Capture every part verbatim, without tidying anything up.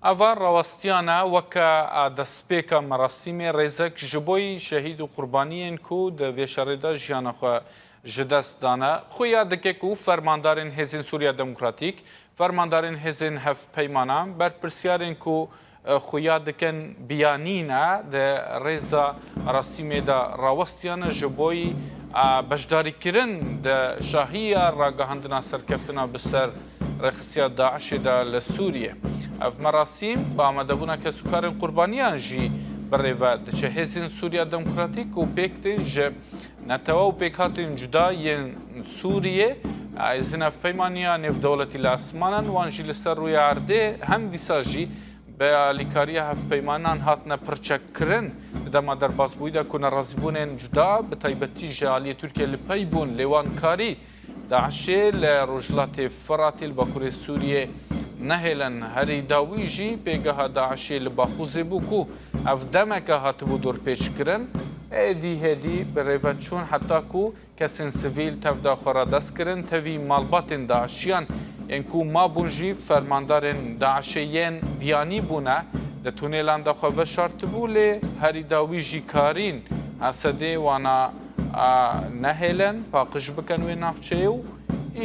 Ava rawestiyane weke destpêka merasîmê rêzek ji bo yî şehîd û qurbaniyên ku di vê şerê de jiyana xwe ji dest dane. Xuya dike ku fermandarên Hêzên Sûriya Demokratîk, fermandarên hêzên hevpeymanan, berpirsiyarên ku, e, xuya dikin biyanî ne di rêza merasîmê de rawestiyane ji bo yî, e, beşdarîkirin di şahiya ragihandina serkeftina bi ser rêxistiya DAIŞê de li Sûriyê. Ev merasîm bi amadebûna kesûkarên qurbaniyan jî bi rê ve diçe. Hêzên Sûriya Demokratîk ku pêk tên ji netewe û pêkhatên cuda yên Sûriyê, hêzên hevpeymaniya nêvdewletî li esmanan, wan jî li ser rûyê erdê hem dîsa jî bi alîkariya hevpeymanan hatine pirçekkirin. Di dema derbasbûyî de ku nerazîbûnên cuda, bi taybetî ji aliyê Tirkiyê li pey bûn, lê wan karî DAIŞê li Rojhilatê Firatê li Bakurê Sûriyê nehêlin. Herî dawî jî pêgeha DAIŞê li Baxûzê bû ku ev demeke hatibû dorpêçkirin. Êdî hêdî bi rêve çûn heta ku kesên sivîl tev da xwe radest kirin, tevî malbatên DAIŞiyan yên ku mabûn jî fermandarên DAIŞê yên biyanî bûne, di tunêlan de xwe veşartibû, lê herî dawî jî karîn Esedê wana, a, nehêlin paqij bikin wê navçeyê û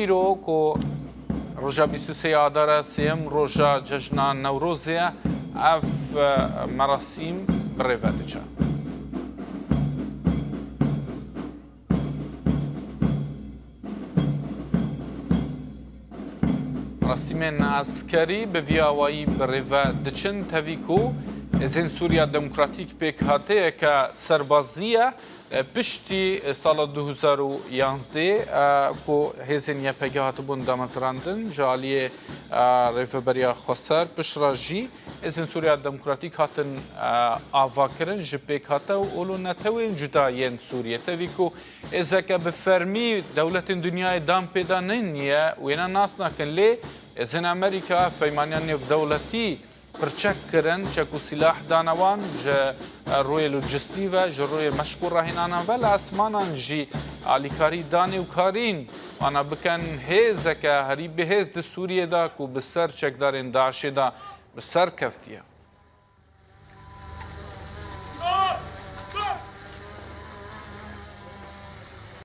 îro ku roja bîst û sê Adara sêyem roja cejna Newrozê ye, ev, e, merasîm bi rê ve diçe. Merasîmên eskerî bi vî awayî bi rê ve diçin, tevî ku Hêzên Sûriya Demokratîk pêkhateyeke serbazî ye. E, piştî, e, sala du hezar û yanzdeh, e, ku hêzên Y P G hatibûn damezrandin, ji aliyê, e, Rêveberiya Xweser, piştre jî Hêzên Sûriya Demokratîk hatin, e, avakirin ji pêkhate û olo netewên cuda yên Sûriyê. Tevî ku hêzeke bi fermî dewletên dinyayê dan pê de nîniye, wêne nas nakin, lê hêzên Amerîka, hevpeymaniya nêvdewletî pirçek kirin, çek û sîlah dane wan, ji rûyê lojistî ve, ji rûyê meşq û rahînanan ve, li esmanan jî alîkarî danê û karîn wana bikin hêzeke herî bihêz di Sûriyê de ku bi ser çekdarên DAIŞê de bi ser keftiye.